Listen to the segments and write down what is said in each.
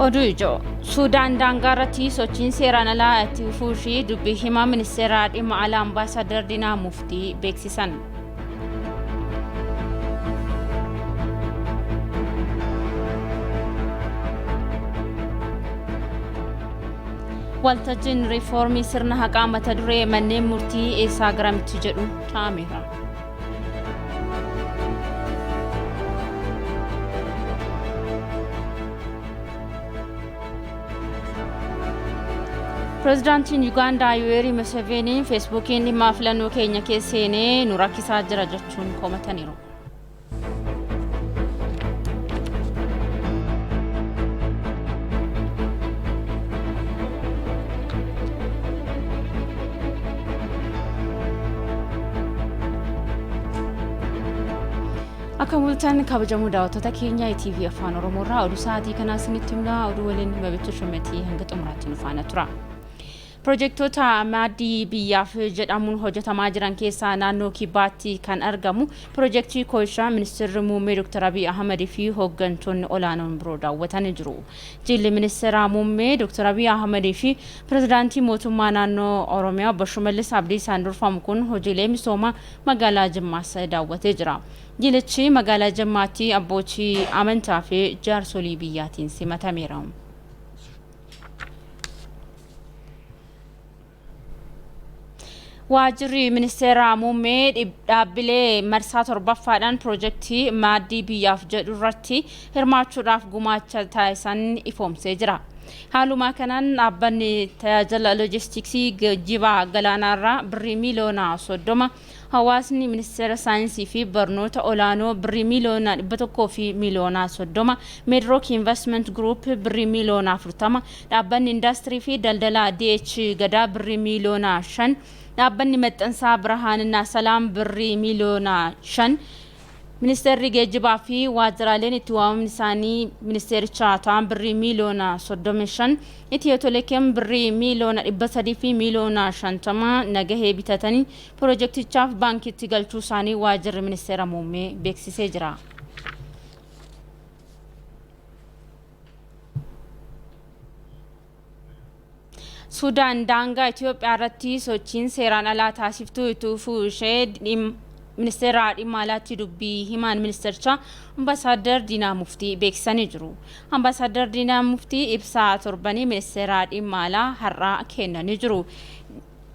Oduu ijoo Suudaan daangaa irratti sochiin seeraan alaa itti fufuu ishii dubbii himaa ministeera dhimma alaa Ambaasaadar Diinaa Muftii beeksisan. Waltajjiin riifoormii sirna haqaa mata duree manneen murtii eessaa garamitti jedhu taa'ameera. Pireezidaantiin Yugaandaa Yuweerii Museveeniin Feesbuukiin dhimma filannoo keenya keessa seenee nu rakkisaa jira jechuun komataniiru. Akka mul'atan kabajamuu daawwattoota keenya ETV Afaan Oromoo irraa oduu sa'aatii kanaa isinitti himna. Oduu waliin Mabicha Shumetii hanga xumuraatti nu faana tura. Pirojektoota maaddii biyyaaf jedhamuun hojjetamaa jiran keessaa naannoo Kibbaatti kan argamu pirojektii Kooyishaa Ministeerri Muummee Dr. Abiy Ahmad fi hooggantoonni olaanoon biroo daawwatanii jiru. Jilli Ministeera Muummee Dr. Abiy Ahmad fi Pirezidaantii Mootummaa Naannoo Oromiyaa Obbo Shimallis Abdiisaan durfamu kun hojiilee misoomaa magaalaa Jimmaas daawwatee jira. Jilichi magaalaa Jimmaatti abbootii amantaa fi jaarsolii biyyaatiin simatameera. Waajjirri Ministeera Muummee dhaabbilee marsaa torbaffaadhaan pirojektii maaddii biyyaaf jedhu irratti hirmaachuudhaaf gumaacha taasisan ifoomsee jira. Haaluma kanaan dhaabbanni tajaajila loojistiksii geejjibaa galaanaarraa birrii miiliyoona 30, hawaasni Ministeera Saayinsii fi Barnoota Olaanoo birrii miiliyoona 100 fi miiliyoona 30, Meedrook Investment Group birrii miiliyoona 40, Dhaabbanni Indaastirii fi Daldalaa DH Gadaa birrii miiliyoona 5, Dhaabbanni Maxxansaa Birhaaninnaa Salaam birrii miiliyoona 5, Ministeerri Geejjibaa fi waajjiraaleen itti waamamni isaanii ministeerichaa ta'an birrii miiliyoona 35, Itiyoo Telekeem birrii miiliyoona 300 fi miiliyoona 50 nagahee bitatanii pirojektichaaf baankiitti galchuu isaanii waajjirri ministeera muummee beeksisee jira. Sudaan daangaa Itoophiyaa irratti sochiin seeraan alaa taasiftuu itti fufuu ishee ministeera dhimma alaatti dubbii himaan ministeerichaa Ambaasaadder Diinaa Muftii beeksisanii jiru. Ambaasaadder Diinaa Muftii ibsaa torbanii ministeera dhimma alaa har'aa kennanii jiru.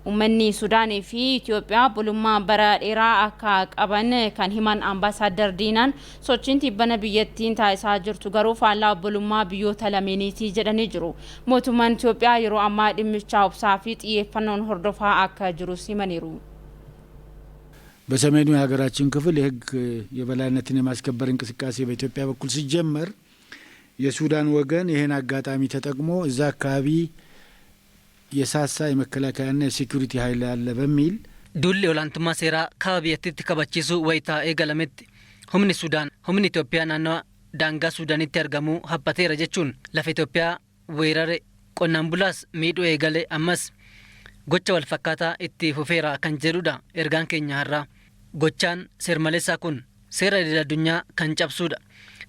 Uummanni Sudaanii fi Itoophiyaa obbolummaa bara dheeraa akka qaban kan himan Ambaasaadder Diinaan sochiin tibbana biyyattiin taasisaa jirtu garuu faallaa obbolummaa biyyoota lameeniiti jedhanii jiru. Mootummaan Itoophiyaa yeroo ammaa dhimmichaa obsaa fi xiyyeeffannoon hordofaa akka jirus himaniiru. በሰሜኑ የሀገራችን ክፍል የሕግ የበላይነትን የማስከበር እንቅስቃሴ በኢትዮጵያ በኩል ሲጀመር የሱዳን ወገን ይህን አጋጣሚ ተጠቅሞ እዛ አካባቢ የሳሳ የመከላከያና የሴኩሪቲ ኃይል አለ በሚል Duulli olaantummaa seeraa kaaba biyyattiitti kabachiisuu wayitaa eegalametti humni Sudaan humni Itoophiyaa naannawa daangaa Sudaanitti argamu haphateera jechuun lafa Itoophiyaa weerare qonnaan bulaas miidhuu eegale ammas gocha wal fakkaataa itti fufeera kan jedhudha ergaan keenya har'aa. Gochaan seermaleessaa kun seera idil addunyaa kan cabsuudha.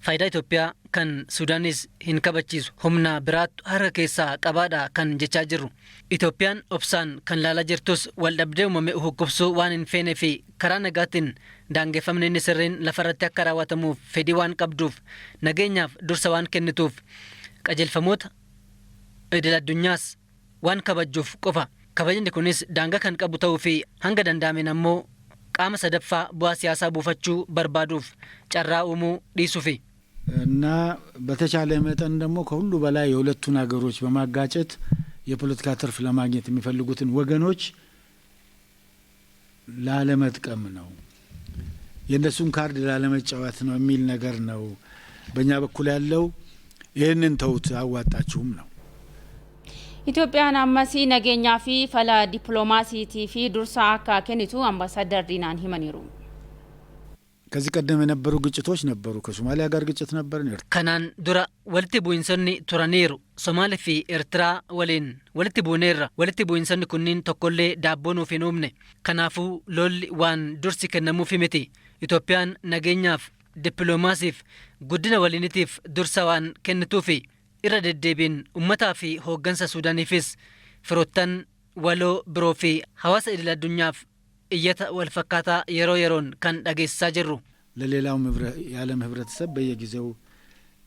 Faayidaa Itoophiyaa kan Sudaanis hin kabachiisu humna biraattu harka keessaa qabaadha kan jechaa jirru. Itoophiyaan obsaan kan laalaa jirtus wal dhabdee uumame hukkubsuu waan hin feenee fi karaa nagaatiin daangeffamni inni sirriin lafarratti akka raawwatamuuf fedhii waan qabduuf nageenyaaf dursa waan kennituuf qajeelfamoota idil addunyaas waan kabajjuuf qofa. Kabajni kunis daangaa kan qabu ta'uu fi hanga danda'ameen ammoo qaama sadaffaa bu'aa siyaasaa buufachuu barbaaduuf carraa uumuu dhiisuufi. እና በተቻለ መጠን ደግሞ ከሁሉ በላይ የሁለቱን ሀገሮች በማጋጨት የፖለቲካ ትርፍ ለማግኘት የሚፈልጉትን ወገኖች ላለመጥቀም ነው፣ የእነሱን ካርድ ላለመጫወት ነው የሚል ነገር ነው በእኛ በኩል ያለው። ይህንን ተውት፣ አዋጣችሁም ነው። Itoophiyaan ammas nageenyaa fi fala dippiloomaasiitii fi dursa akka kennitu Ambaasaadder Diinaan himaniiru. ከዚህ ቀደም የነበሩ ግጭቶች ነበሩ። ከሶማሊያ ጋር ግጭት ነበር። Kanaan dura walitti bu'iinsonni turaniiru. Somaalee fi Eertiraa waliin walitti buuneerra. Walitti bu'iinsonni kunniin tokkollee daabboo nuuf hin uumne. Kanaafuu lolli waan dursi kennamuufi miti. Itoophiyaan nageenyaaf, dippiloomaasiif, guddina waliinitiif dursa waan kennituufi Irra deddeebiin uummataa fi hooggansa Suudaaniifis firoottan waloo biroo fi hawaasa idil addunyaaf iyyata wal fakkaataa yeroo yeroon kan dhageessisaa jirru. ለሌላውም የዓለም ህብረተሰብ በየጊዜው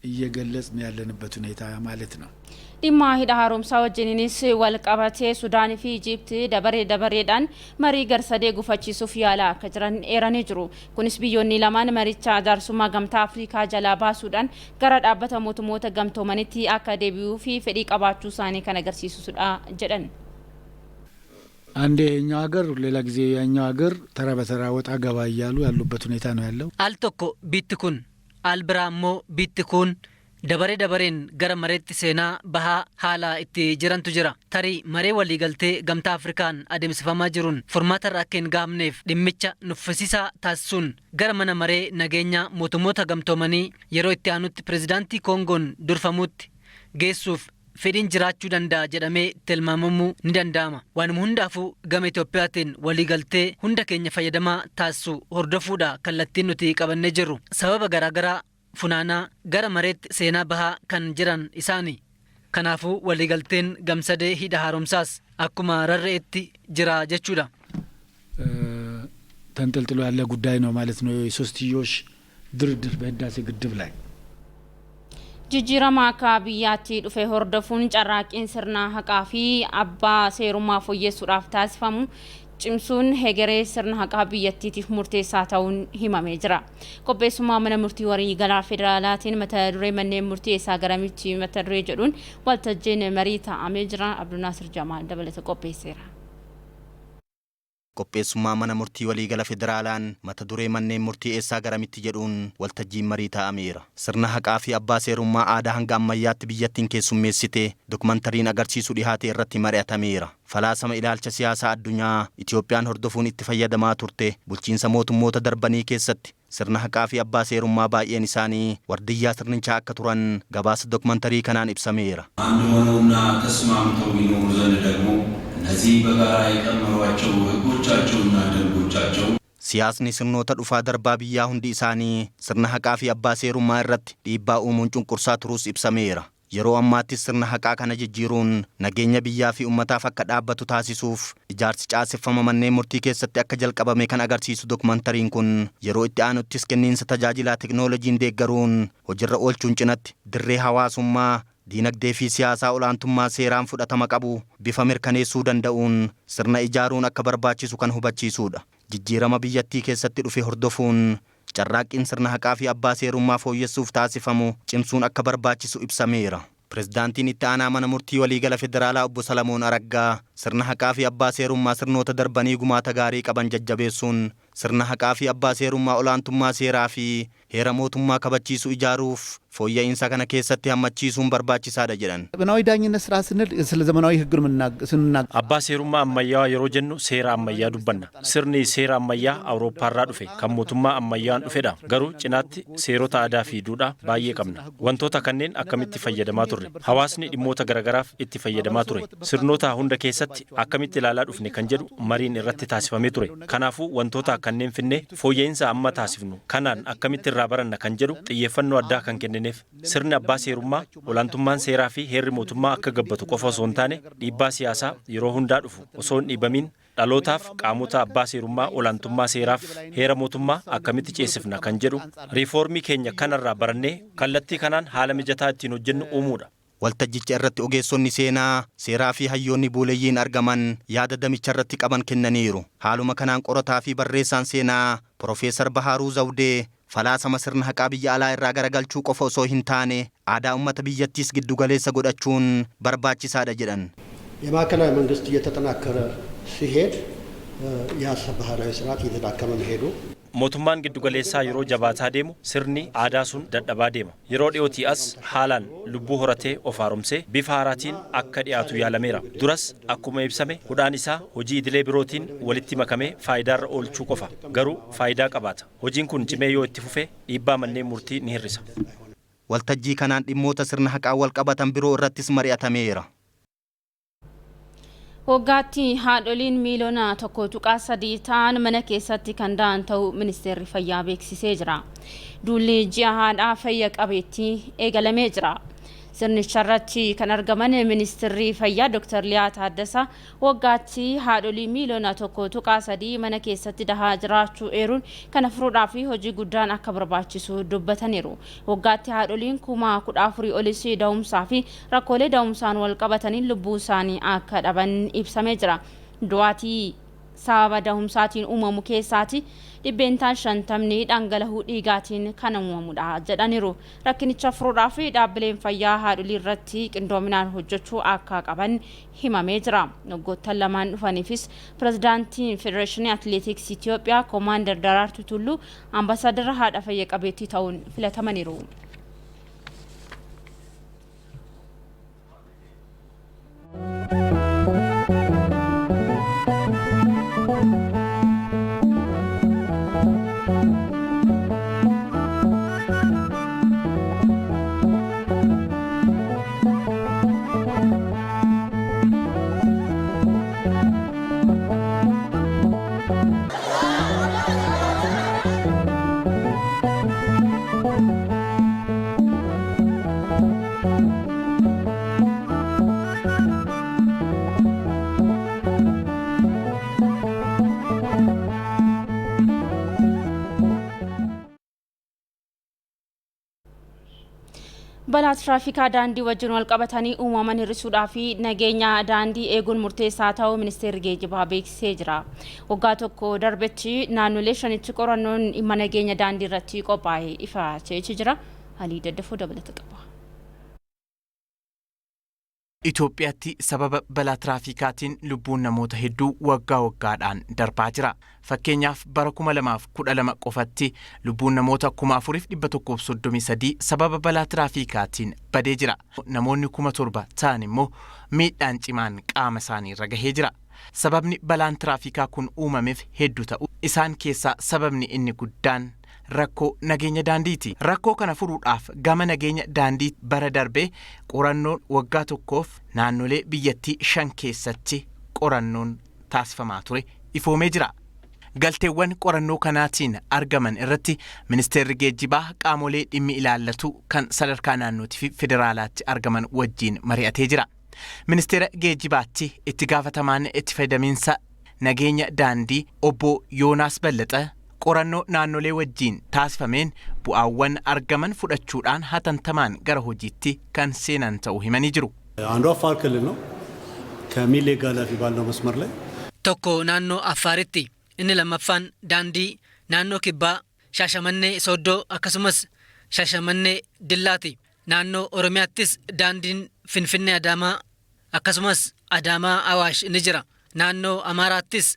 እየገለጽን ያለንበት ሁኔታ ማለት ነው። Dhimma hidha haaromsaa wajjininis wal qabatee Sudaanii fi Ijiipti dabaree dabareedhaan marii garsadee gufachiisuuf yaalaa akka jiran eeranii jiru. Kunis biyyoonni lamaan maricha jaarsummaa Gamtaa Afrikaa jalaa baasuudhaan gara Dhaabbata Mootummoota Gamtoomanitti akka deebi'uu fi fedhii qabaachuu isaanii kan agarsiisudha jedhan. አንዴ ይሄኛው ሀገር ሌላ ጊዜ ያኛው ሀገር ተራ በተራ ወጣ ገባ እያሉ ያሉበት ሁኔታ ነው ያለው። Al tokko biitti kun, al biraa immoo biitti kun dabaree dabareen gara mareetti seenaa bahaa haala itti jirantu jira. Tarii maree waliigaltee Gamtaa Afrikaan adeemsifamaa jiruun furmaata irra akka hin gahamneef dhimmicha nuffisiisaa taasisuun gara Mana Maree Nageenya Mootummoota Gamtoomanii yeroo itti aanutti pirezidaantii Koongoon durfamutti geessuuf fedhiin jiraachuu danda'a jedhamee tilmaamamuu ni danda'ama. Waanuma hundaafuu gama Itoophiyaatiin waliigaltee hunda keenya fayyadamaa taasisu hordofuudha kallattiin nuti qabannee jirru. Sababa garaagaraa funaanaa gara mareetti seenaa bahaa kan jiran isaani. Kanaafuu waliigalteen gamsadee hidha haaromsaas akkuma rarra'etti jira jechuudha. ተንጠልጥሎ ያለ ጉዳይ ነው ማለት ነው። የሶስትዮሽ ድርድር በህዳሴ ግድብ ላይ Jijjiirama akka biyyaatti dhufe hordofuun carraaqqiin sirna haqaa fi abbaa seerummaa fooyyessuudhaaf taasifamu cimsuun hegeree sirna haqaa biyyattiitiif murteessaa ta'uun himamee jira. Qopheessummaa Mana Murtii Waliigalaa Federaalaatiin mata duree "Manneen murtii eessaa garamitti" mata duree jedhuun waltajjiin marii taa'amee jira. Abdunaasir Jamaal dabalata qopheesseera. Qopheessummaa Mana Murtii Waliigala Federaalaan mata duree "Manneen murtii eessaa garamitti" jedhuun waltajjiin marii taa'ameera. Sirna haqaa fi abbaa seerummaa aadaa hanga ammayyaatti biyyattiin keessummeessite dokumentariin agarsiisu dhihaate irratti mari'atameera. Falaasama ilaalcha siyaasaa addunyaa Itoophiyaan hordofuun itti fayyadamaa turte bulchiinsa mootummoota darbanii keessatti sirna haqaa fi abbaa seerummaa baay'een isaanii wardiyyaa sirnichaa akka turan gabaasa dokumantarii kanaan ibsameera. አንድ ሆነውና ተስማምተው ይኖሩ ዘንድ ደግሞ እነዚህ በጋራ የቀመሯቸው ሕጎቻቸውና ደንቦቻቸው Siyaasni sirnoota dhufaa darbaa biyyaa hundi isaanii sirna haqaa fi abbaa seerummaa irratti dhiibbaa uumuun cunqursaa turuus ibsameera. Yeroo ammaattis sirna haqaa kana jijjiiruun nageenya biyyaa fi uummataaf akka dhaabbatu taasisuuf ijaarsi caaseffama manneen murtii keessatti akka jalqabame kan agarsiisu dokumentariin kun, yeroo itti aanuttis kenniinsa tajaajilaa teknooloojiin deeggaruun hojiirra oolchuun cinatti dirree hawaasummaa, diinagdee fi siyaasaa olaantummaa seeraan fudhatama qabu bifa mirkaneessuu danda'uun sirna ijaaruun akka barbaachisu kan hubachiisudha. Jijjiirama biyyattii keessatti dhufe hordofuun carraaqqiin sirna haqaa fi abbaa seerummaa fooyyessuuf taasifamu cimsuun akka barbaachisu ibsameera. Pirezidaantiin itti aanaa Mana Murtii Waliigala Federaalaa Obbo Salamoon Araggaa sirna haqaa fi abbaa seerummaa sirnoota darbanii gumaata gaarii qaban jajjabeessuun sirna haqaa fi abbaa seerummaa olaantummaa seeraa fi heera mootummaa kabachiisu ijaaruuf fooyya'insa kana keessatti hammachiisuun barbaachisaadha jedhan. ዘመናዊ ዳኝነት ስርዓት ስንል ስለ ዘመናዊ ሕግ ስንናገር Abbaa seerummaa ammayyaawaa yeroo jennu seera ammayyaa dubbanna. Sirni seera ammayyaa Awurooppaarraa dhufe kan mootummaa ammayyaan dhufedha. Garuu cinaatti seerota aadaa fi duudhaa baay'ee qabna. Wantoota kanneen akkamitti fayyadamaa turre? Hawaasni dhimmoota garagaraaf itti fayyadamaa ture. Sirnoota hunda keessatti akkamitti ilaalaa dhufne kan jedhu mariin irratti taasifamee ture. Kanaafuu wantoota kanneen finnee fooyya'insa amma taasifnu kanaan akkamitti irraa baranna kan jedhu xiyyeeffannoo addaa kan kennineef. Sirni abbaa seerummaa olaantummaan seeraa fi heerri mootummaa akka gabbatu qofa osoo hin taane, dhiibbaa siyaasaa yeroo hundaa dhufu osoo hin dhiibamin dhalootaaf qaamota abbaa seerummaa olaantummaa seeraaf heera mootummaa akkamitti ceesifna kan jedhu riifoormii keenya kanarraa barannee kallattii kanaan haala mijataa ittiin hojjennu uumuudha. Waltajjicha irratti ogeessonni seenaa, seeraa fi hayyoonni buuleeyyiin argaman yaada damicha irratti qaban kennaniiru. Haaluma kanaan qorataa fi barreessaan seenaa Profeesar Bahaaruu Zawdee falaasama sirna haqaa biyya alaa irraa garagalchuu qofa osoo hin taane aadaa uummata biyyattiis giddugaleessa godhachuun barbaachisaadha jedhan. የማዕከላዊ መንግስት እየተጠናከረ ሲሄድ ያ ባህላዊ ስርዓት እየተዳከመ መሄዱ Mootummaan giddugaleessaa yeroo jabaataa deemu sirni aadaa sun dadhabaa deema. Yeroo dhiyootii as haalaan lubbuu horatee of haaromsee bifa haaraatiin akka dhiyaatu yaalameera. Duras akkuma ibsame hudhaan isaa hojii idilee birootiin walitti makamee faayidaarra oolchuu qofa. Garuu faayidaa qabaata. Hojiin kun cimee yoo itti fufe dhiibbaa manneen murtii ni hir'isa. Waltajjii kanaan dhimmoota sirna haqaa wal qabatan biroo irrattis mari'atameera. Waggaatti haadholiin miiliyoona 1.3 ta'an mana keessatti kan da'an ta'uu Ministeerri Fayyaa beeksisee jira. Duulli ji'a haadhaa fayya qabeettii eegalamee jira. Sirnicharratti kan argaman Ministeerri Fayyaa Dr. Liyaa Taaddasaa waggaatti haadholii miiliyoona 1.3 mana keessatti dahaa jiraachuu eeruun, kana furuudhaaf hojii guddaan akka barbaachisu dubbataniiru. Waggaatti haadholiin 14,000 olis da'umsaa fi rakkoolee da'umsaan wal qabataniin lubbuu isaanii akka dhaban ibsamee jira. Du'aatii sababa da'umsaatiin uumamu keessaati 50% dhangala'uu dhiigaatiin kan uumamudha jedhaniiru. Rakkinicha furuudhaaf dhaabbileen fayyaa haadholii irratti qindoominaan hojjechuu akka qaban himamee jira. Waggoottan lamaan dhufaniifis pirezidaantiin Federeeshinii Atileetiksii Itoophiyaa Koomaandar Daraartuu Tulluu ambaasaadara haadha fayya qabeettii ta'uun filatamaniiru. Balaa tiraafikaa daandii wajjin wal qabatanii uumaman hir'isuudhaa fi nageenya daandii eeguun murteessaa ta'uu Ministeerri Geejjibaa beeksisee jira. Waggaa tokko darbetti naannolee shanitti qorannoon dhimma nageenya daandii irratti qophaa'e ifa ta'ee jira. Alii Daddafoo dabalata qaba. Itoophiyaatti sababa balaa tiraafikaatiin lubbuun namoota hedduu waggaa waggaadhaan darbaa jira. Fakkeenyaaf, bara 2012 qofatti lubbuun namoota 4,133 sababa balaa tiraafikaatiin badee jira. Namoonni 7,000 ta'an immoo miidhaan cimaan qaama isaanii irra gahee jira. Sababni balaan tiraafikaa kun uumameef hedduu ta'u, isaan keessaa sababni inni guddaan rakkoo nageenya daandiiti. Rakkoo kana furuudhaaf gama nageenya daandii bara darbee qorannoon waggaa tokkoof naannolee biyyattii shan keessatti qorannoon taasifamaa ture ifoomee jira. Galteewwan qorannoo kanaatiin argaman irratti Ministeerri Geejjibaa qaamolee dhimmi ilaallatu kan sadarkaa naannootii fi federaalaatti argaman wajjiin mari'atee jira. Ministeera Geejjibaatti itti gaafatamaan itti fayyadamiinsa nageenya daandii Obbo Yoonaas Ballaxa qorannoo naannolee wajjiin taasifameen bu'aawwan argaman fudhachuudhaan hatantamaan gara hojiitti kan seenan ta'uu himanii jiru. አንዱ አፋር ክልል ነው። ከሚሌ ጋላፊ ባለው መስመር ላይ Tokko naannoo Affaaritti, inni lammaffaan daandii naannoo Kibbaa Shaashamannee Sooddoo akkasumas Shaashamannee Dillaati. Naannoo Oromiyaattis daandiin Finfinnee Adaamaa akkasumas Adaamaa Awaash ni jira. Naannoo Amaaraattis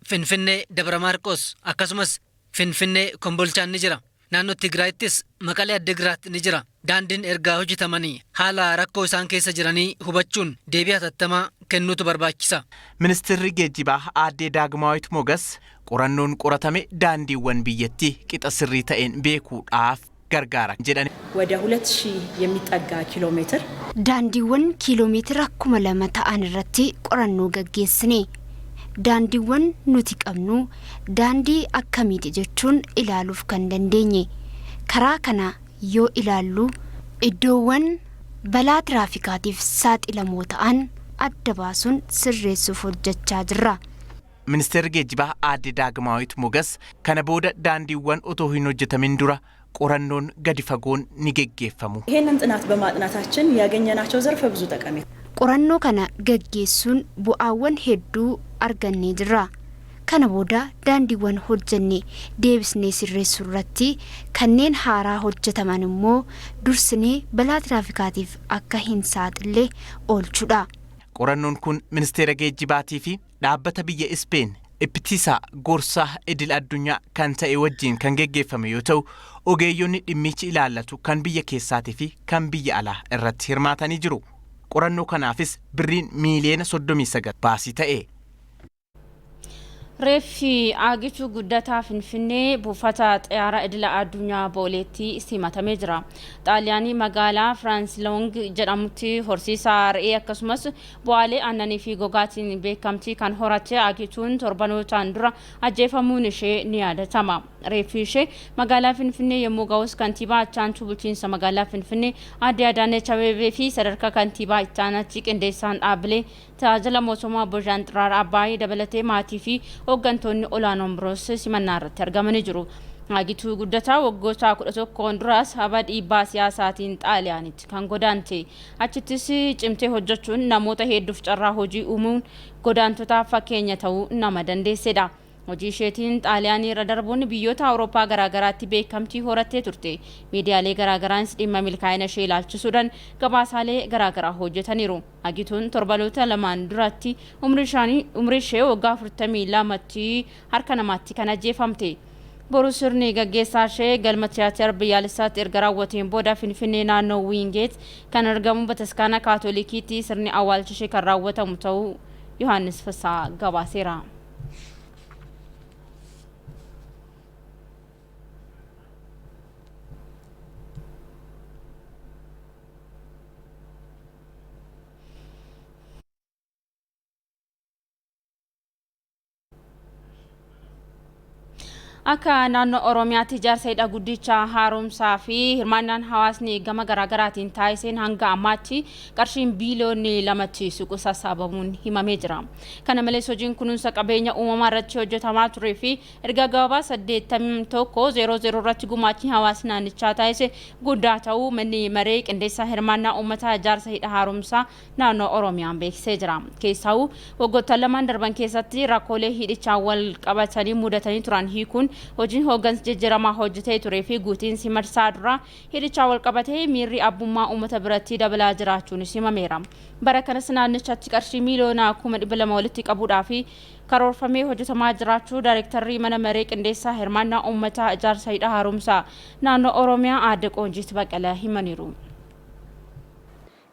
Finfinnee Dabra Maarqos akkasumas Finfinnee Kombolchaan ni jira. Naannoo Tigraayittis Maqalee Addigiraat ni jira. Daandiin ergaa hojjetamanii haala rakkoo isaan keessa jiranii hubachuun deebii hatattamaa kennuutu barbaachisa. Ministeerri Geejjibaa Aaddee Daagmaawit Mogas qorannoon qoratame daandiiwwan biyyattii qixa sirrii ta'een beekuudhaaf gargaara jedhan. ወደ 2000 የሚጠጋ ኪሎ ሜትር Daandiiwwan kiiloomeetira 2,000 ta'an irratti qorannoo gaggeessine. Daandiiwwan nuti qabnu daandii akkamiiti jechuun ilaaluuf kan dandeenye. Karaa kana yoo ilaallu, iddoowwan balaa tiraafikaatiif saaxilamoo ta'an adda baasuun sirreessuuf hojjechaa jirra. Ministeerri Geejjibaa Aadde Daagmaawit Mogas kana booda daandiiwwan otoo hin hojjetamin dura qorannoon gadi fagoon ni geggeeffamu. ይህንን ጥናት በማጥናታችን ያገኘናቸው ዘርፈ ብዙ ጠቀሜታ Qorannoo kana gaggeessuun bu'aawwan hedduu argannee jirra. Kana booda daandiiwwan hojjenne deebisnee sirreessuu irratti, kanneen haaraa hojjetaman immoo dursinee balaa tiraafikaatiif akka hin saaxille oolchuudha. Qorannoon kun Ministeera Geejjibaatii fi dhaabbata biyya Ispeen Ippitisaa gorsaa idil addunyaa kan ta'e wajjin kan geggeeffame yoo ta'u, ogeeyyonni dhimmichi ilaallatu kan biyya keessaatii fi kan biyya alaa irratti hirmaatanii jiru. Qorannoo kanaafis birriin miiliyoona 39 baasii ta'e. Reeffi Aagituu Guddataa Finfinnee buufata xiyyaara idila addunyaa Booleetti simatamee jira. Xaaliyaanii magaalaa Firaansiloong jedhamutti horsiisa re'ee akkasumas bu'aalee aannanii fi gogaatiin beekamtii kan horatte Aagituun torbanootaan dura ajjeefamuun ishee ni yaadatama. Reeffi ishee magaalaa Finfinnee yommuu ga'us kantiibaa Achaantuu bulchiinsa magaalaa Finfinnee Aadde Adaanech Abeebee fi sadarkaa kantiibaa ittaanaatti qindeessaan dhaabbilee tajaajila mootummaa obbo Jaanxiraar Abbaayee dabalatee maatii fi hooggantoonni olaanoon biroos simannaa irratti argamanii jiru. Aagituu Guddataa waggoota 11 dura sababa dhiibbaa siyaasaatiin Xaaliyaanitti kan godaante. Achittis cimtee hojjechuun namoota hedduuf carraa hojii uumuun godaantotaaf fakkeenya ta'uu nama dandeessedha. Hojii isheetiin Xaaliyaanii irra darbuun biyyoota Awurooppaa garaagaraatti beekamtii horattee turte. Miidiyaalee garaagaraanis dhimma milkaa'ina ishee ilaalchisuudhaan gabaasaalee garaagaraa hojjetaniiru. Agituun torbanoota lamaan duratti umrii ishee waggaa 42tti harka namaatti kan ajjeefamte. Boru sirni gaggeessaa ishee galma tiyaatira biyyaalessaatti erga raawwateen booda Finfinnee naannoo Wiingeet kan argamu bataskaana Kaatolikiitti sirni awwaalcha ishee kan raawwatamu ta'uu Yohaannis Fasaa gabaaseera. Akka naannoo Oromiyaatti ijaarsa hidha guddicha haaromsaa fi hirmaannaan hawaasni gama garaagaraatiin taasiseen hanga ammaatti qarshiin biiliyoonni 2tti siqu sassaabamuun himamee jira. Kana malees hojiin kunuunsa qabeenya uumamaa irratti hojjetamaa turee fi erga gabaabaa 8100 irratti gumaachi hawaasni naannichaa taasise guddaa ta'uu manni maree qindeessaa hirmaannaa uummataa ijaarsa hidha haaromsaa naannoo Oromiyaan beeksisee jira. Keessaa'uu waggoottan lamaan darban keessatti rakkoolee hidhichaan wal qabatanii mudatanii turan hiikuun hojiin hooggansa jijjiiramaa hojjetee turee fi guutiinsi marsaa duraa hidhichaa wal qabatee miirri abbummaa uummata biratti dabalaa jiraachuunis himameera. Bara kanas naannichatti qarshii miiliyoona 200,000 walitti qabuudhaa fi karoorfamee hojjetamaa jiraachuu daayirektarrii mana maree qindeessaa hirmaannaa uummataa ijaarsa hidha haaromsaa naannoo Oromiyaa Aadde Qoonjiit Baqqalaa himaniiru.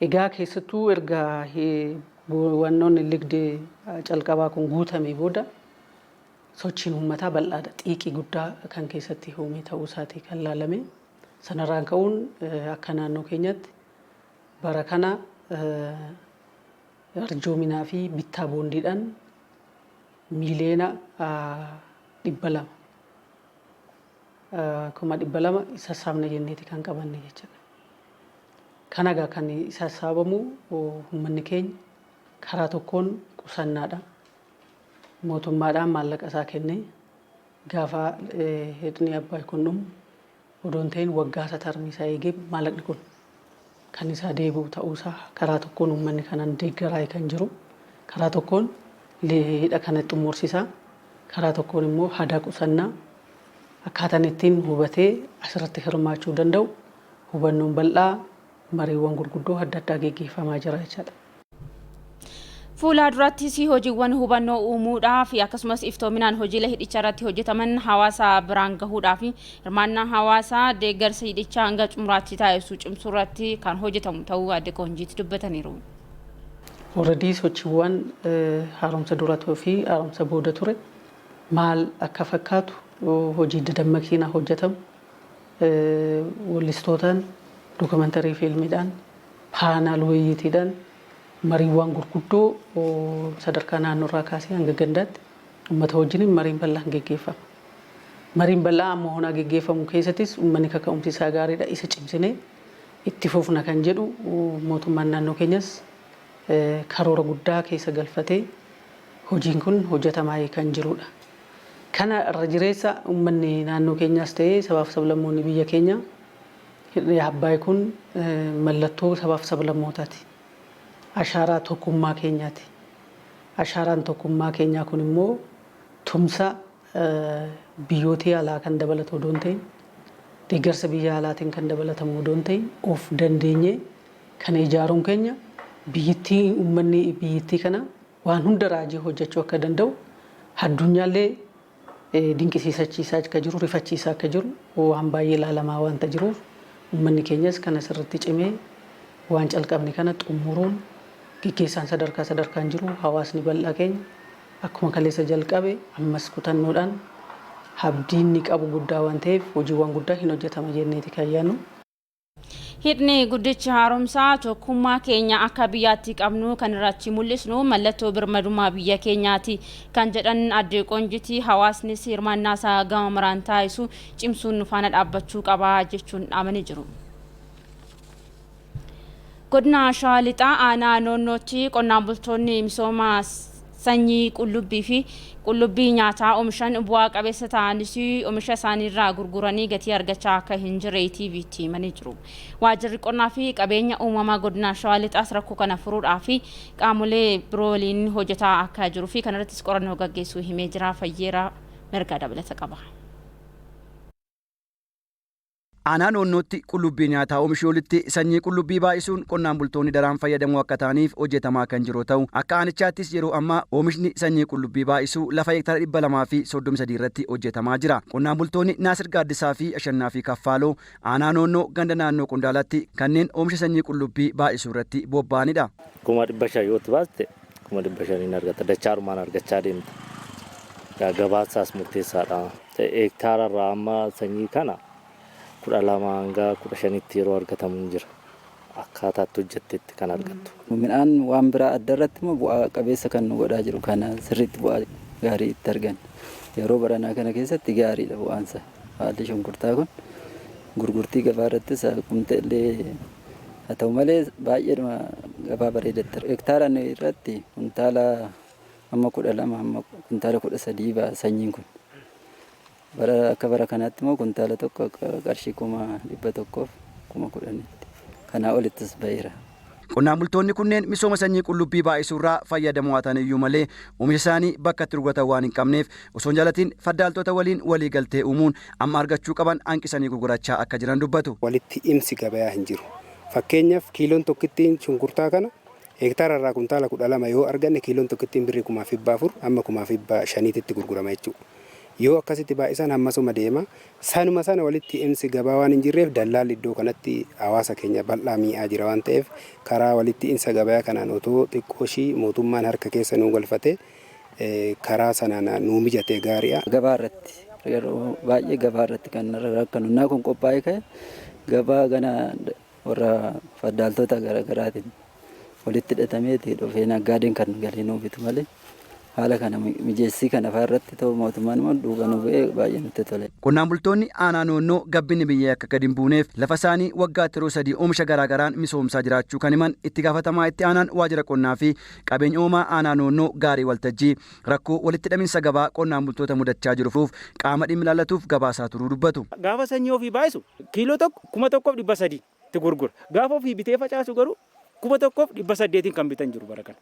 Egaa keessattuu erga wannoon ligdee calqabaa kun guutamee booda sochiin uummataa bal'aadha. Xiiqii guddaa kan keessatti uume ta'uu isaatii kan laalame. Sanarraan ka'uun akka naannoo keenyatti bara kana arjoominaa fi bittaa boondiidhaan miiliyoona 200, 200,000 sassaabna jenneeti kan qabanne jechuudha. Kana egaa kan sassaabamu uummanni keenya karaa tokkoon qusannaadha. Mootummaadhaan maallaqa isaa kennee gaafa hidhni Abbaay kun dhumu odoo hin ta'in waggaa isa tarmii isaa eegee maallaqni kun kan isaa deebi'u ta'uusaa karaa tokkoon uummanni kanaan deeggaraa kan jiru, karaa tokkoon hidha kana xumursisaa, karaa tokkoon immoo hadaa qusannaa akkaataan ittiin hubatee asirratti hirmaachuu danda'u hubannoon bal'aa mariiwwan gurguddoo adda addaa geggeeffamaa jira jechaadha. Fuula durattis hojiiwwan hubannoo uumuudhaa fi akkasumas iftoominaan hojiilee hidhicha irratti hojjetaman hawaasa biraan gahuudhaa fi hirmaannaa hawaasaa deeggarsa hidhichaa hanga xumuraatti taasisuu cimsuu irratti kan hojjetamu ta'uu Aadde Qoonjiit dubbataniiru. Already sochiiwwan haaromsa dura fi haaromsa booda ture maal akka fakkaatu hojii dadammaqsiinaa hojjetamu weellistootaan, dookumentarii fiilmiidhaan, paanaal wayiitiidhaan, mariiwwan gurguddoo sadarkaa naannoorraa kaasee hanga gandaatti uummata wajjin mariin bal'aan geggeeffama. Mariin bal'aa amma honaa geggeeffamu keessattis uummanni kaka'umsi isaa gaariidha, isa cimsinee itti fufna kan jedhu mootummaan naannoo keenyas karoora guddaa keessa galfatee hojiin kun hojjetamaa kan jirudha. Kana irra jireessa uummanni naannoo keenyaas ta'ee sabaaf sablammoonni biyya keenya hidhni Abbaay kun mallattoo sabaaf sablammootaati. Ashaaraa tokkummaa keenyaati. Ashaaraan tokkummaa keenyaa kun immoo tumsa biyyootii alaa kan dabalatu odoo hin ta'in, deeggarsa biyya alaatiin kan dabalatamu odoo hin ta'in, of dandeenyee kana ijaaruun keenya biyyittii uummanni biyyittii kana waan hunda raajii hojjechuu akka danda'u addunyaallee dinqisiisachiisaa akka jiru, rifachiisaa akka jiru waan baay'ee ilaalamaa waanta jiruuf uummanni keenyas kana sirriitti cimee waan calqabne kana xumuruun geggeessaan sadarkaa sadarkaan jiru hawaasni bal'aa keenya Akkuma kaleessa jalqabe ammas kutannoodhaan abdiin inni qabu guddaa waan ta'eef hojiiwwan guddaa hin hojjetama jenneeti kan yaadnu. Hidhni guddichi haaromsaa tokkummaa keenya akka biyyaatti qabnu kan irratti mul'isnu mallattoo birmadummaa biyya keenyaati kan jedhan Aadde Qoonjiti, hawaasnis hirmaannaa isaa gama maraan taasisu cimsuun nu faana dhaabbachuu qaba jechuun dhaamanii jiru. Godina Shawaa Lixaa aanaa Noonnootti qonnaan bultoonni misooma sanyii qullubbii fi qullubbii nyaataa oomishan bu'aa qabeessa ta'anis oomisha isaaniirraa gurguranii gatii argachaa akka hin jirre TV'tti himanii jiru. Waajjirri qonnaa fi qabeenya uumamaa godina Shawaa Lixaas rakkoo kana furuudhaa fi qaamolee biroo waliin hojjetaa akka jiruu fi kanarrattis qorannoo gaggeessuu himee jira. Fayyeera Mirgaa dabalata qaba. Aanaa Noonnootti qullubbii nyaataa oomishuu olitti sanyii qullubbii baay'isuun qonnaan bultoonni daraan fayyadamoo akka ta'aniif hojjetamaa kan jiru ta'u, akka aanichaattis yeroo ammaa oomishni sanyii qullubbii baay'isuu lafa heektaara 233 irratti hojjetamaa jira. Qonnaan bultoonni Naasir Gaaddisaa fi Ashannaa fi Kaffaaloo aanaa Noonnoo ganda naannoo Qondaalaatti kanneen oomisha sanyii qullubbii baay'isuu irratti bobba'anidha. 500,000 yoo itti baaste 500,000 argatta. Dachaarumaan argachaa deemta. Gabaasaas murteessaadha. Hektaara irraa amma sanyii kana 12 hanga 15tti yeroo argatamu hin jira. Akkaataatti hojjettetti kan argattu. Midhaan waan biraa adda irratti immoo bu'aa qabeessa kan nu godhaa jiru kana sirriitti bu'aa gaarii itti arganna. Yeroo baranaa kana keessatti gaariidha bu'aansa. Haalli shunkurtaa kun gurgurtii gabaa irrattis qumxee illee haa ta'u malee baay'eedhuma gabaa bareedatti. Hektaara irratti kuntaala amma 12 hamma kuntaala 13 ba'a sanyiin kun. Bara akka bara kanaatti immoo kuntaala tokko qarshii 100,000f 10,000tti kanaa olittis ba'eera. Qonnaan bultoonni kunneen misooma sanyii qullubbii baay'isuurraa fayyadamoo haa ta'an iyyuu malee oomisha isaanii bakka itti gurguratan waan hin qabneef osoo hin jaalatiin faddaaltota waliin walii galtee uumuun amma argachuu qaban hanqisanii gurgurachaa akka jiran dubbatu. Walitti himsi gabayaa hin jiru. Fakkeenyaaf, kiiloon tokkittiin shunkurtaa kana hektaara irraa kuntaala 12 yoo arganne, kiiloon tokkittiin birrii 4,400 hamma 5,500tti gurgurama jechuudha. Yoo akkasitti baay'isan hammasuma deema. Sanuma sana walitti himsi gabaa waan hin jirreef dallaalli iddoo kanatti hawaasa keenya bal'aa mi'aa jira waan ta'eef, karaa walitti hidhinsa gabayaa kanaan otoo xiqqooshii mootummaan harka keessa nuu galfatee karaa sanaan nuu mijatee gaariidha. Gabaa irratti, yeroo baay'ee gabaa irratti kan rakkanu, innaa kun qophaa'ee ka'e gabaa gana warra faddaaltota garaagaraatiin walitti hidhatameeti dhufee naggaadeen kan galee nuu bitu malee, haala kana mijeessii kana fa'aa irratti ta'u mootummaan immoo duuba nu bu'ee baay'ee nutti tole. Qonnaan bultoonni aanaa Noonnoo gabbinni biyyee akka gadi hin buuneef lafa isaanii waggaatti yeroo sadii oomisha garaagaraan misoomsaa jiraachuu kan himan itti gaafatamaa itti aanaan waajjira qonnaa fi qabeenya uumamaa aanaa Noonnoo Gaarii Waltajjii, rakkoo walitti hidhaminsa gabaa qonnaan bultoota mudachaa jiru furuuf qaama dhimmi ilaallatuuf gabaasaa turuu dubbatu. Gaafa sanyii ofii baay'isu kiiloo tokko 1,300 tti gurgura. Gaafa ofii bitee facaasu garuu 1,800n kan bitan jiru bara kana.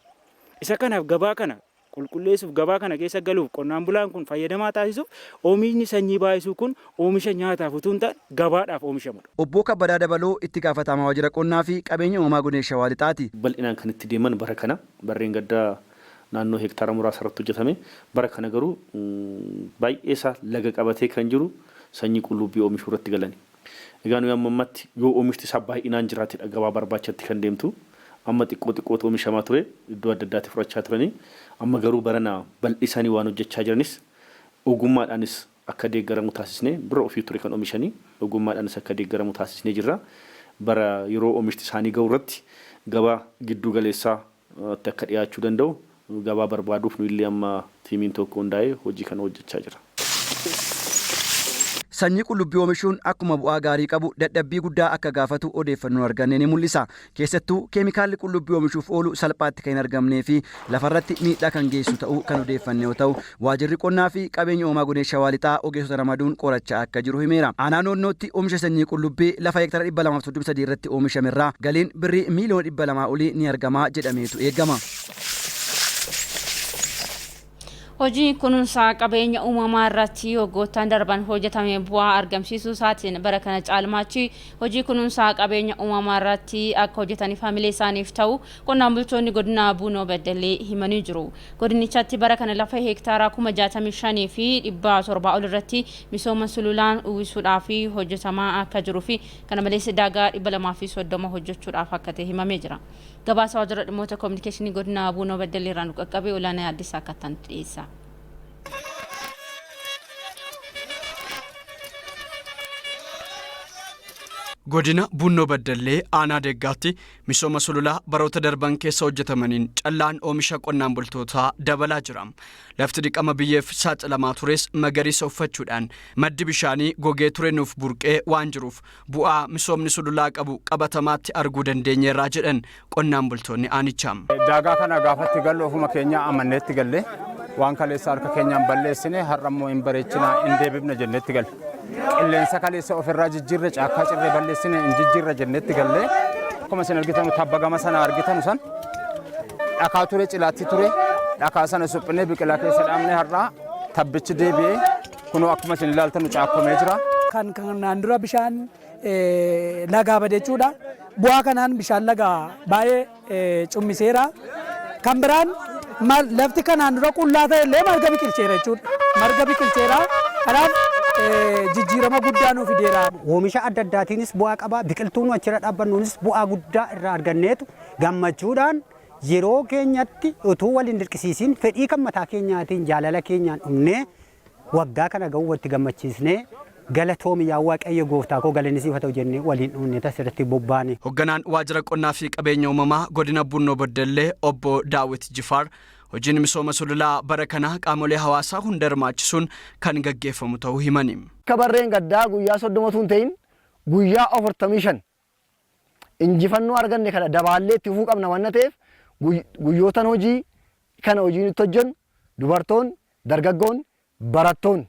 Isa kanaaf gabaa kana qulqulleessuuf, gabaa kana keessa galuuf, qonnaan bulaan kun fayyadamaa taasisuuf oomishni sanyii baay'isuu kun oomisha nyaataaf utuu hin taane gabaadhaaf oomishamudha. Obboo Kabbadaa Dabaloo itti gaafatamaa waajjira qonnaa fi qabeenya uumamaa godina Shawaa Lixaati. Bal'inaan kan itti deeman bara kana. Barreen gaddaa naannoo hektaara muraasa irratti hojjetame. Bara kana garuu baay'ee isaa laga qabatee kan jiru sanyii qullubbii oomishuu irratti galani. Egaa nuyi amma ammatti yoo oomishti isaa baay'inaan jiraatedha gabaa barbaachatti kan deemtu. Amma xiqqoo xiqqootu oomishamaa ture, iddoo adda addaatti fudhachaa turanii. Amma garuu barana bal'isanii waan hojjechaa jiranis ogummaadhaanis akka deeggaramu taasisnee, dura ofii ture kan oomishanii, ogummaadhaanis akka deeggaramu taasisnee jirra. Bara yeroo oomishti isaanii gahu irratti gabaa gidduu galeessaa tti akka dhiyaachuu danda'u gabaa barbaaduuf nuyillee amma tiimiin tokko hundaa'ee hojii kana hojjechaa jira. Sanyii qullubbii oomishuun akkuma bu'aa gaarii qabu dadhabbii guddaa akka gaafatu odeeffannoon arganne ni mul'isa. Keessattuu keemikaalli qullubbii oomishuuf oolu salphaatti kan hin argamnee fi lafarratti miidhaa kan geessisu ta'uu kan odeeffanne yoo ta'u, Waajirri Qonnaa fi Qabeenya Uumamaa Godina Shawaa Lixaa ogeessota ramaduun qorachaa akka jiru himeera. Aanaa Noonnootti oomisha sanyii qullubbii lafa heektaara 233 irratti oomishamerraa galiin birrii miiliyoona 200 olii ni argama jedhameetu eegama. Hojii kunuunsa qabeenya uumamaa irratti waggoottan darban hojjetame bu'aa argamsiisuu isaatiin bara kana caalmaatti hojii kunuunsa qabeenya uumamaa irratti akka hojjetaniif hamilee isaaniif ta'u qonnaan bultoonni godina Buunoo Beddellee himanii jiru. Godinichatti bara kana lafa heektaara 65,700 ol irratti misooma sululaan uwwisuudhaaf hojjetamaa akka jiruu fi kana malees daagaa 230 hojjechuudhaaf akka ta'e himamee jira. Gabaasa waajjira dhimmoota koominikeeshinii godina Buunoo Beddellee irraa nu qaqqabe Olaanaa Addis Akkattaan dhiyeessa. Godina Bunnoo Baddallee aanaa Deeggaatti misooma sululaa baroota darban keessa hojjetamaniin callaan oomisha qonnaan bultootaa dabalaa jira. Lafti dhiqama biyyeef saaxilamaa tures magariisa uffachuudhaan maddi bishaanii gogee ture nuuf burqee waan jiruuf bu'aa misoomni sululaa qabu qabatamaatti arguu dandeenyeerraa jedhan qonnaan bultoonni aanichaa. Daagaa kana gaafatti gallu ofuma keenya amanneetti galle waan kaleessa harka keenyaan balleessine har'a immoo hin bareechinaa hin deebifna jenneetti galle. Qilleensa kaleessa ofirraa jijjiirre caakkaa cirree balleessine hin jijjiirra jenneetti galle. Akkuma isin argitan tabba gama sana argitan san dhakaa ture cilaatti ture dhakaa sana suphinee biqilaa keessa dhaabnee har'aa tabbichi deebi'ee kunoo akkuma isin ilaaltan caakkomee jira. Kan kanaan dura bishaan lagaa bade jechuudha. Bu'aa kanaan bishaan lagaa baay'ee cummiseera. Kan biraan lafti kanaan dura qullaa ta'e illee marga biqilcheera jechuudha. Marga biqilcheera. Kanaaf jijjiirama guddaa nuu fideera. Oomisha adda addaatiinis bu'aa qaba. Biqiltuun achirra dhaabbannuunis bu'aa guddaa irraa arganneetu gammachuudhaan yeroo keenyatti utuu wal hin dirqisiisin fedhii kan mataa keenyaatiin jaalala keenyaan dhumnee waggaa kana ga'uu walitti gammachiisnee galatoomi yaa Waaqayyo gooftaa koo galanni siif haa ta'u jennee waliin dhumne tasirratti bobbaane. Hoogganaan waajjira qonnaa fi qabeenya uumamaa godina Bunnoo Beddellee obbo Daawit Jifaar hojiin misooma sululaa bara kana qaamolee hawaasaa hunda hirmaachisuun kan gaggeeffamu ta'uu himani. Akka barreen gaddaa guyyaa 30 utuu hin ta'in guyyaa 45 injifannoo arganne kana dabaallee itti fufuu qabna wanna ta'eef guyyootan hojii kana hojii nutti hojjennu dubartoonni, dargaggoonni, barattoonni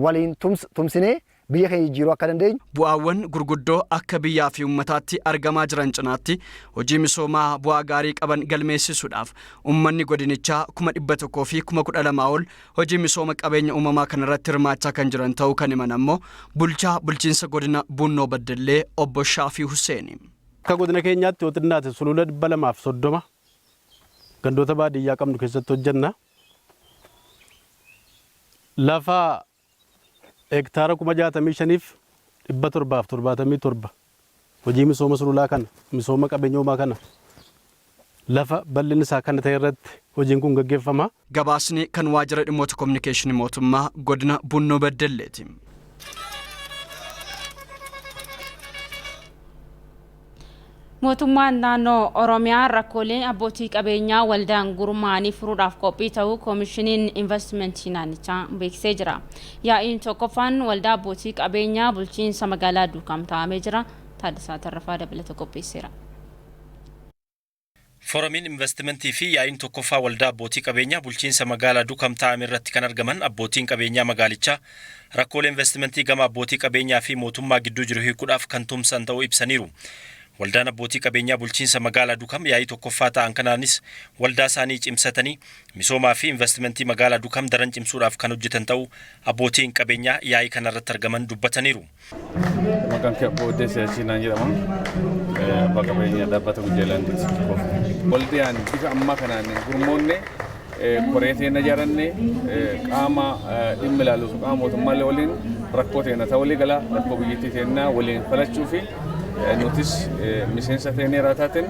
waliin tumsinee biyya keenya jijjiiruu akka dandeenyu. Bu'aawwan gurguddoo akka biyyaa fi ummataatti argamaa jiran cinaatti hojii misoomaa bu'aa gaarii qaban galmeessisuudhaaf ummanni godinichaa 112,000 ol hojii misooma qabeenya uumamaa kanarratti hirmaachaa kan jiran ta'uu kan himan ammoo bulchaa bulchiinsa godina Buunnoo Beddellee obbo Shaafii Huseeni. Akka godina keenyaatti yoo xinnaate sulula 230 gandoota baadiyyaa qabnu keessatti hojjenna. Lafa hektaara 65,777 hojii misooma sululaa kana misooma qabeenya uumaa kana lafa bal'inni isaa kana ta'e irratti hojiin kun gaggeeffama. Gabaasni kan waajjira dhimmoota kominikeeshinii mootummaa godina Bunnoo Beddelleeti. Mootummaan naannoo Oromiyaa rakkoolee abbootii qabeenyaa waldaan gurmaa'anii furuudhaaf qophii ta'uu koomishiniin investimentii naannichaa beeksisee jira. Yaa'iin tokkoffaan waldaa abbootii qabeenyaa bulchiinsa magaalaa Duukam taa'amee jira. Taaddasaa Tarrafaa dabalata qopheesseera. Fooramiin investimentii fi yaa'iin tokkoffaa waldaa abbootii qabeenyaa bulchiinsa magaalaa Dukam taa'ame irratti kan argaman abbootiin qabeenyaa magaalichaa rakkoolee investimentii gama abbootii qabeenyaa fi mootummaa gidduu jiru hiikuudhaaf kan tumsan ta'uu ibsaniiru. Waldaan abbootii qabeenyaa bulchiinsa magaalaa Dukam yaa'ii tokkoffaa ta'an kanaanis waldaa isaanii cimsatanii misoomaa fi investimentii magaalaa Dukam daran cimsuudhaaf kan hojjetan ta'uu abbootiin qabeenyaa yaa'ii kanarratti argaman dubbataniiru. Maqaan kee Abboo Uddeessaa Yashiinaan jedhama. Abbaa qabeenyaa dhaabbata Gujjeelaandiiti. Waldaan bifa ammaa kanaan gurmoonne koree teenya ijaaranne qaama dhimmi ilaalu qaama mootummaallee waliin rakkoo teenya ta'uu walii gala rakkoo biyyattii teenya waliin falachuu fi nutis miseensa teenee raataatiin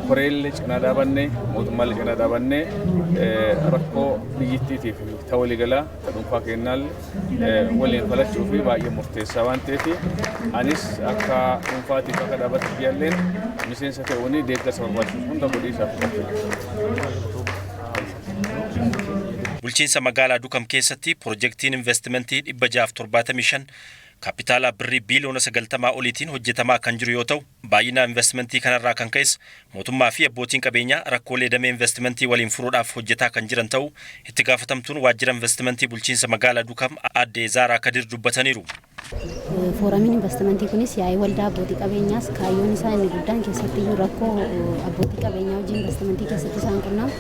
koreellee cinaa dhaabanne mootummaallee cinaa dhaabanne rakkoo biyyattiitiif ta'uu walii gala ta dhuunfaa keenyaallee waliin falachuu fi baay'ee murteessaa waan ta'eef anis akka dhuunfaatiif akka dhaabbata biyyaalleen miseensa ta'uun deeggarsa barbaachisu hunda godhee isaaf Bulchiinsa magaalaa Dukam keessatti pirojektiin investimentii 675 kaapitaala birrii biiliyoona 90 oliitiin hojjetamaa kan jiru yoo ta'u baay'ina investimentii kanarraa kan ka'es mootummaa fi abbootiin qabeenyaa rakkoolee damee investimentii waliin furuudhaaf hojjetaa kan jiran ta'uu itti gaafatamtuun waajjira investimentii bulchiinsa magaalaa Dukam aadde Zaaraa Kadir dubbataniiru. Fooramiin investimentii kunis yaa'ii waldaa abbootii qabeenyaas kaayyoon isaa inni guddaan keessatti iyyuu rakkoo abbootii qabeenyaa hojii investimentii keessatti isaan qunnamu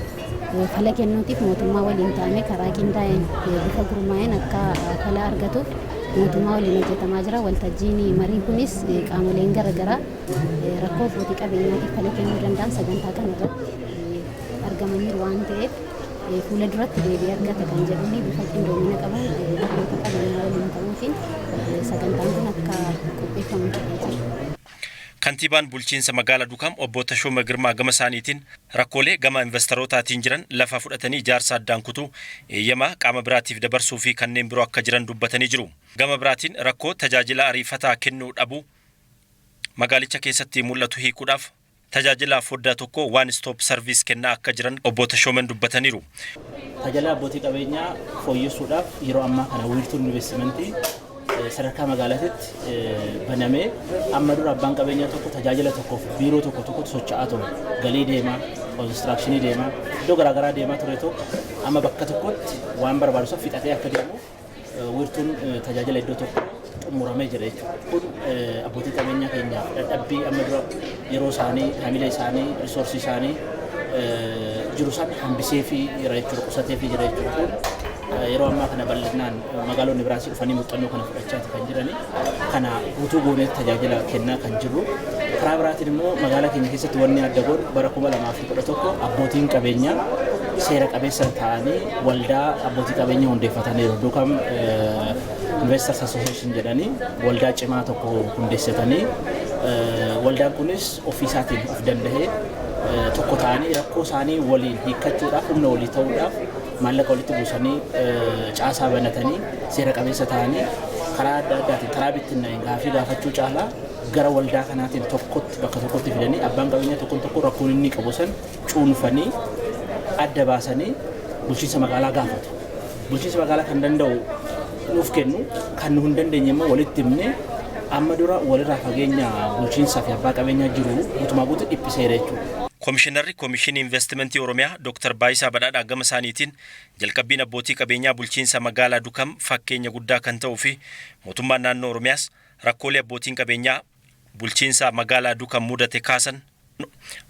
Fala kennuutiif mootummaa waliin ta'amee karaa qindaa'een bifa gurmaa'een akka fala argatuuf mootummaa waliin hojjetamaa jira. Waltajjiin marii kunis qaamoleen garaagaraa rakkoo abbootii qabeenyaatiif fala kennuu danda'an sagantaa kana irratti argamaniiru waan ta'eef, fuula duratti deebii argata kan jedhuun bifa qindoomina qaban abbootii qabeenyaa waliin ta'uutiin sagantaan kun akka qopheeffamu ta'ee jira. Kantiibaan bulchiinsa magaalaa Dukam obbo Tashooma Girmaa gama isaaniitiin rakkoolee gama investorootaatiin jiran lafa fudhatanii ijaarsa addaan kutuu, eeyyamaa qaama biraatiif dabarsuu fi kanneen biroo akka jiran dubbatanii jiru. Gama biraatiin rakkoo tajaajila ariifataa kennuu dhabuu magaalicha keessatti mul'atu hiikuudhaaf tajaajila foddaa tokko, one stop service, kennaa akka jiran obbo Tashoomen dubbataniiru. Tajaajila abbootii qabeenyaa fooyyessuudhaaf yeroo ammaa kana wiirtuun investimentii sadarkaa magaalaatti banamee, amma dura abbaan qabeenyaa tokko tajaajila tokkoof biiroo tokko tokkotti socho'aa ture. Galii deemaa, koonistirakshinii deemaa, iddoo garaagaraa deemaa ture tokko amma bakka tokkotti waan barbaadu sun fixatee akka deemu wiirtuun tajaajila iddoo tokko xumuramee jira jechuudha. Kun abbootii qabeenyaa keenyaaf dadhabbii amma dura yeroo isaanii, hamilee isaanii, risoorsii isaanii jiru san hambisee fi jira jechuudha, qusatee fi jira jechuudha. Kun yeroo ammaa kana bal'inaan magaalonni biraas dhufanii muuxannoo kana fudhachaati kan jirani. Kana guutuu goonee tajaajila kennaa kan jirru. Karaa biraatiin immoo magaalaa keenya keessatti wanni adda godhu bara 2011 abbootiin qabeenyaa seera qabeessa ta'anii waldaa abbootii qabeenyaa hundeeffataniiru. Dukam Investors Association jedhanii waldaa cimaa tokko hundeessatanii, waldaan kunis ofiisaatiin of dandahee tokko ta'anii rakkoo isaanii waliin hiikkachuudhaaf, humna walii ta'uudhaaf, maallaqa walitti buusanii, caasaa banatanii, seera qabeessa ta'anii, karaa adda addaatiin karaa bittinnaa'een gaafii gaafachuu caalaa gara waldaa kanaatiin tokkotti bakka tokkotti fidanii, abbaan qabeenyaa tokkoon tokko rakkoon inni qabu san cuunfanii adda baasanii bulchiinsa magaalaa gaafatu. Bulchiinsa magaalaa kan danda'u nuuf kennu, kan nu hin dandeenye immoo walitti himnee, amma dura walirraa fageenya bulchiinsaa fi abbaa qabeenyaa jiru guutumaa guutuu dhiphiseera jechuudha. Komishinarri Komishinii Investimentii Oromiyaa Dr. Baayisaa Badhaadhaa gama isaaniitiin jalqabbiin abbootii qabeenyaa bulchiinsa magaalaa Dukam fakkeenya guddaa kan ta'uu fi mootummaan naannoo Oromiyaas rakkoolee abbootiin qabeenyaa bulchiinsa magaalaa Dukam mudate kaasan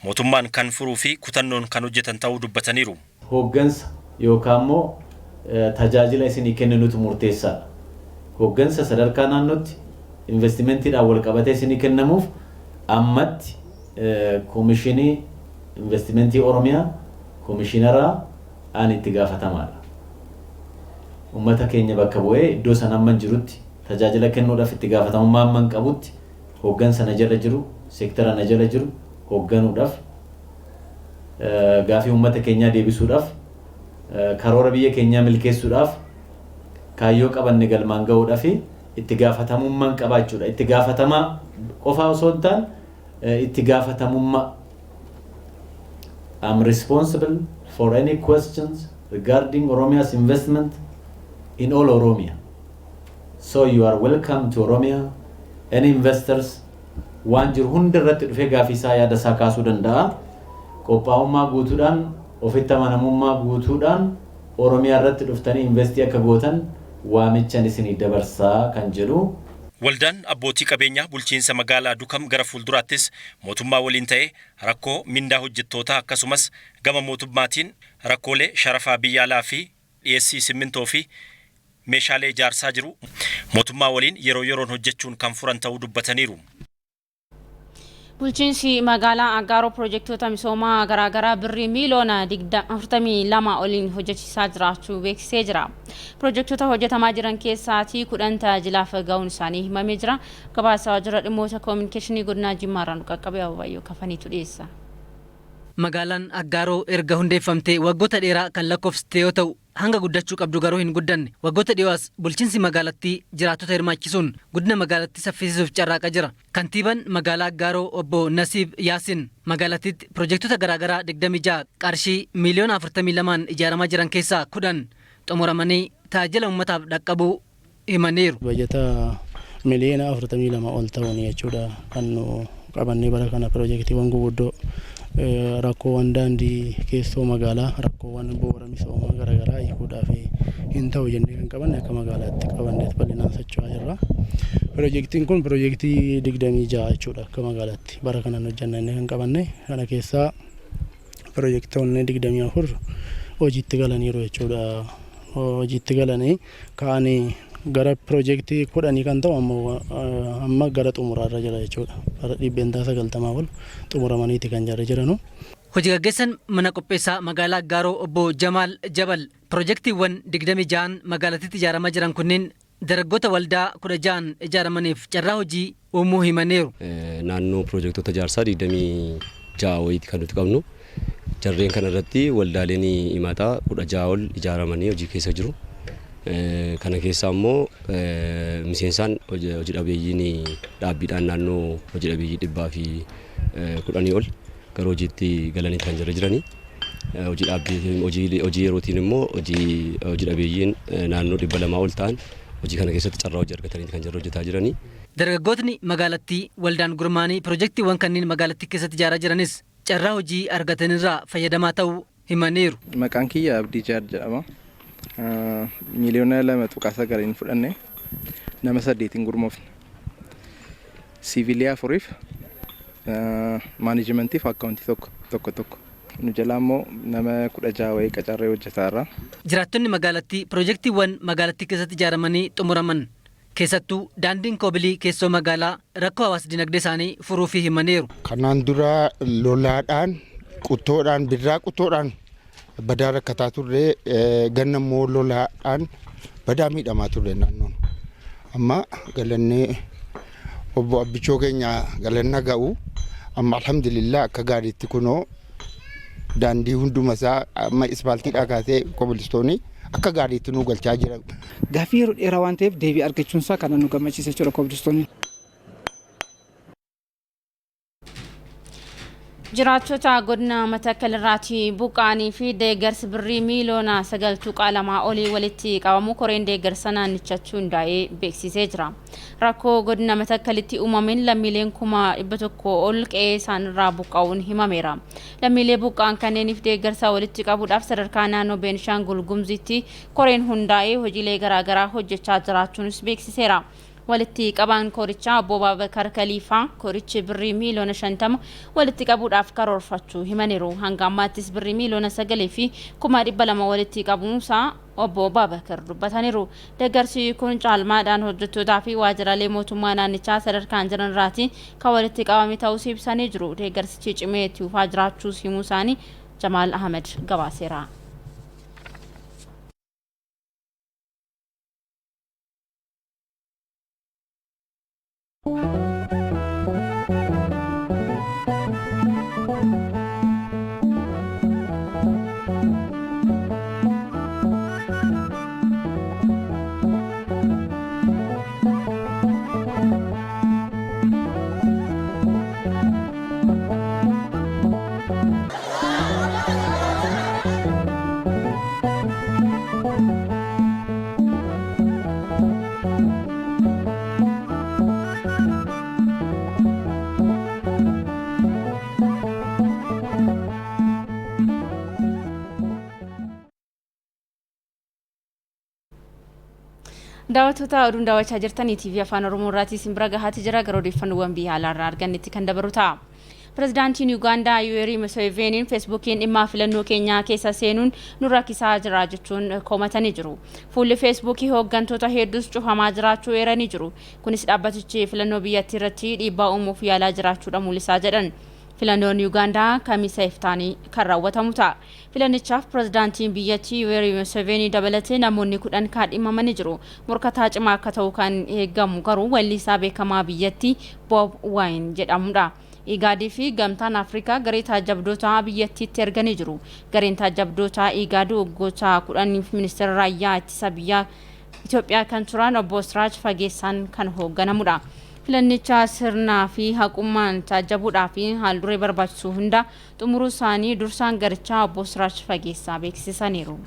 mootummaan kan furuu fi kutannoon kan hojjetan ta'uu dubbataniiru. Hooggansa yookaan immoo tajaajila isinii kenninutu murteessaadha. Hooggansa sadarkaa naannootti investimentiidhaan wal qabatee isinii kennamuuf ammatti Komishinii Investimentii Oromiyaa komishinaraa aan itti gaafatamaadha. Uummata keenya bakka bu'ee iddoo sana amman jirutti tajaajila kennuudhaaf itti gaafatamummaa amman qabutti, hooggansa na jala jiru, seektara na jala jiru hoogganuudhaaf, gaafii uummata keenyaa deebisuudhaaf, karoora biyya keenyaa milkeessuudhaaf, kaayyoo qabanne galmaan gahuudhaaf itti gaafatamummaan qabaachuudha. Itti gaafatamaa qofaa osoo hin taane itti gaafatamummaa. I'm responsible for any questions regarding Oromia's investment in all Oromia. So you are welcome to Oromia. Any investors waan jiru hunda irratti dhufee gaafii isaa, yaada isaa kaasuu danda'a. Qophaa'ummaa guutuudhaan, ofitti amanamummaa guutuudhaan Oromiyaa irratti dhuftanii investii akka gootan waamichan isinii dabarsaa kan jedhu. Waldaan abbootii qabeenyaa bulchiinsa magaalaa Dukam gara fuulduraattis mootummaa waliin ta'ee rakkoo mindaa hojjettootaa, akkasumas gama mootummaatiin rakkoolee sharafaa biyya alaa fi dhiyeessii simmintoo fi meeshaalee ijaarsaa jiru mootummaa waliin yeroo yeroon hojjechuun kan furan ta'uu dubbataniiru. Bulchiinsi magaalaa Aggaaroo piroojektota misoomaa garaagaraa birrii miiliyoona 42 oliin hojjechiisaa jiraachuu beeksisee jira. Piroojektota hojjetamaa jiran keessaatii 10 tajaajilaaf ga'uun isaanii himamee jira. Gabaasa waajjira dhimmoota koominikeeshinii godina Jimmaarraa nu qaqqabe Ababayyoo Kafaniitu dhiyeessa. Magaalaan Aggaaroo erga hundeeffamtee waggoota dheeraa kan lakkoofsite yoo ta'u, hanga guddachuu qabdu garuu hin guddanne. Waggoota dhiyoos bulchiinsi magaalattii jiraattota hirmaachisuun guddina magaalattii saffisiisuuf carraaqa jira. Kantiibaan magaalaa Aggaaroo obbo Nasiib Yaasin magaalattiitti piroojektota garaagaraa 26 qarshii miiliyoona 42n ijaaramaa jiran keessaa 10 xumuramanii tajaajila uummataaf dhaqqabuu himaniiru. Bajata miliyoona 42 ol ta'uun jechuudha kan nu qabannee bara kana piroojeektiiwwan guguddoo rakkoowwan daandii keessoo magaalaa, rakkoowwan bu'uura misoomaa garaagaraa hiikuudhaaf hin ta'u jennee kan qabanne akka magaalaatti qabanneet bal'inaan socho'aa jirra. Piroojeektiin kun piroojeektii 26 jechuudha akka magaalaatti bara kanaan hojjanna kan qabanne. Kana keessaa Pirojektoonni 24 hojiitti galaniiru jechuudha. Hojiitti galanii ka'anii gara pirojektii 10 kan ta'u amma gara xumuraarra jira jechuudha. Bara 90% ol xumuramaniiti kan jarri jiranu. Hojii gaggeessan mana qopheessaa magaalaa Aggaaroo obbo Jamaal Jabal pirojektiiwwan 26 magaalattiitti ijaaramaa jiran kunneen dargaggoota waldaa 16 ijaaramaniif carraa hojii uumuu himaniiru. Naannoo pirojektoota ijaarsaa 26 wayiiti kan nuti qabnu. Jarreen kanarratti waldaaleen himataa 16 ol ijaaramanii hojii keessa jiru. Kana keessaa immoo miseensaan hojii dhabeeyyiin dhaabbiidhaan naannoo hojii dhabeeyyii 110 ol gara hojiitti galanii kan jira jiranii. Hojii dhaabbii hojii yerootiin immoo hojii dhabeeyyiin naannoo 200 ol ta'an hojii kana keessatti carraa hojii argatanii kan jira hojjetaa jiranii. Dargaggootni magaalattii waldaan gurmaanii pirojektiiwwan kanneen magaalattii keessatti ijaaraa jiranis carraa hojii argatanirraa fayyadamaa ta'uu himaniiru. Maqaan kiyya Abdii Jaar jedhama. Miliyoona 2.9 fudhanne nama 8 gurmoofne. Siivilii 4f maanajimantiif akkaawuntii tokko tokko. Nu jalaa immoo nama 16 wayii qacarree hojjetaarra. Jiraattonni magaalattii pirojektiiwwan magaalattii keessatti ijaaramanii xumuraman keessattuu daandiin koobilii keessoo magaalaa rakkoo hawaas dinagdee isaanii furuufii himaniiru. Kanaan dura lolaadhaan quttoodhaan birraa quttoodhaan badaa rakkataa turre, ganna immoo lolaadhaan badaa miidhamaa turre naannoon. Amma galannee obbo Abbichoo keenya galanna ga'u amma alhamdulillah akka gaariitti kunoo daandii hunduma isaa amma ispaaltiidhaa kaasee kobilistoonii akka gaariitti nu galchaa jira. Gaaffii yeroo dheeraa waan ta'eef deebii argachuun isaa kana nu gammachiisa jechuudha kobilistoonni. Jiraattota godina Matakkal irraatii buqqa'anii fi deeggarsi birrii miiliyoona 9.2 olii walitti qabamu koreen deeggarsa naannichatti hundaa'ee beeksisee jira. Rakkoo godina Matakkalitti uumameen lammiileen 100,000 ol qe'ee isaanirraa buqqa'uun himameera. Lammiilee buqqa'an kanneeniif deeggarsa walitti qabuudhaaf sadarkaa naannoo Beenishaangul Gumzitti koreen hundaa'ee hojiilee garaagaraa hojjechaa jiraachuunis beeksiseera. Walitti qabaan korichaa obbo Baabakar Kaliifaa korichi birrii miiliyoona 50 walitti qabuudhaaf karoorfachuu himaniiru. Hanga ammaattis birrii miiliyoona 9,200,000 walitti qabuunsaa obbo Baabakar dubbataniiru. Deeggarsi kun caalmaadhaan hojjettootaa fi waajjiraalee mootummaa naannichaa sadarkaan jiran irraati kan walitti qabame ta'uus ibsanii jiru. Deeggarsichi cimee itti fufaa jiraachuus himuu isaanii Jamaal Ahmed gabaaseera. Daawwattoota oduun daawwachaa jirtanii TV Afaan Oromoo irraatii isin bira gahaati jira. Gara odeeffannoowwan biyya alaarraa argannetti kan dabaru ta'a. Pirezidaantiin Yuugaandaa Yuwerii Museveeniin Feesbuukiin dhimma filannoo keenyaa keessa seenuun nu rakkisaa jira jechuun komatanii jiru. Fuulli Feesbuukii hooggantoota hedduus cufamaa jiraachuu eeranii jiru. Kunis dhaabbatichi filannoo biyyattii irratti dhiibbaa uumuuf yaalaa jiraachuudha mul'isaa jedhan. Filannoon Yuugaandaa kamisa iftaanii kan raawwatamu ta'a. Filannichaaf pirezidaantiin biyyattii Yuwerii Museveenii dabalatee namoonni 10 kaadhimamanii jiru. Morkataa cimaa akka ta'u kan eegamu garuu weellisaa beekamaa biyyattii Bob Wine jedhamudha. Igaadii fi gamtaan Afrikaa garee taajjabdoota biyyattiitti erganii jiru. Gareen taajjabdoota Igaadii waggoota 10 ministeera raayyaa ittisa biyyaa Itoophiyaa kan turan obbo Siraaj Fageessaan kan hoogganamudha. Filannicha sirnaa fi haqummaan taajjabuudhaa fi haalduree barbaachisu hunda xumuruu isaanii dursaan garichaa obbo Siraaj Fageessaa beeksisaniiru.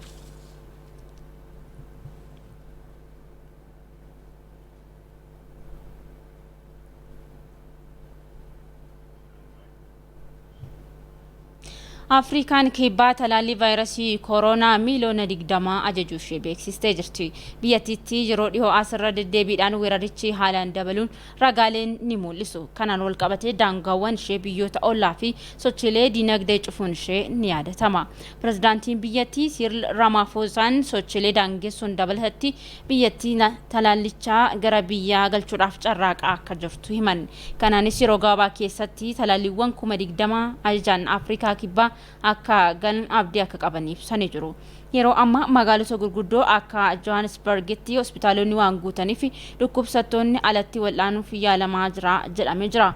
Afrikaan Kibbaa talaallii vaayirasii kooroonaa miiliyoona 20 ajajuu ishee beeksistee jirti. Biyyattiitti yeroo dhiyoo asirra deddeebiidhaan weerarichi haalaan dabaluun ragaaleen ni mul'isu. Kanaan wal qabatee daangaawwan ishee biyyoota ollaa fi sochiilee dinagdee cufuun ishee ni yaadatama. Pirezidaantiin biyyattii Siiril Ramaafoosaan sochiilee daangessuun dabalatatti biyyattii talaallichaa gara biyyaa galchuudhaaf carraaqaa akka jirtu himan. Kanaanis yeroo gabaabaa keessatti talaalliiwwan 20,000 ajajaan Afrikaa Kibbaa akka galan abdii akka qaban ibsanii jiru. Yeroo ammaa magaalota gurguddoo akka Johannesburgitti hospitaalonni waan guutaniif dhukkubsattoonni alatti wal'aanuuf yaalamaa jira jedhamee jira.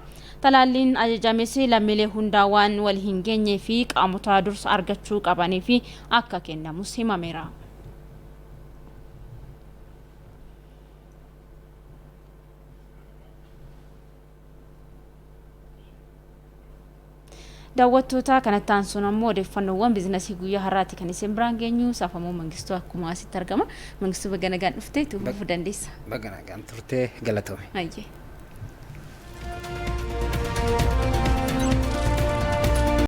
Talaalliin ajajames lammiilee hundaa waan wal hin geenyee fi qaamota dursa argachuu qabanii fi akka kennamus himameera. Daawwattoota, kanatti aansuun ammoo odeeffannoowwan biizinasii guyyaa har'aati kan isin biraan geenyu. Saafamuu Mangistuu akkuma asitti argama. Mangistuu, baga nagaan dhuftee, itti fufuu dandeessa. Baga nagaan turtee, galatoome. Ayyee.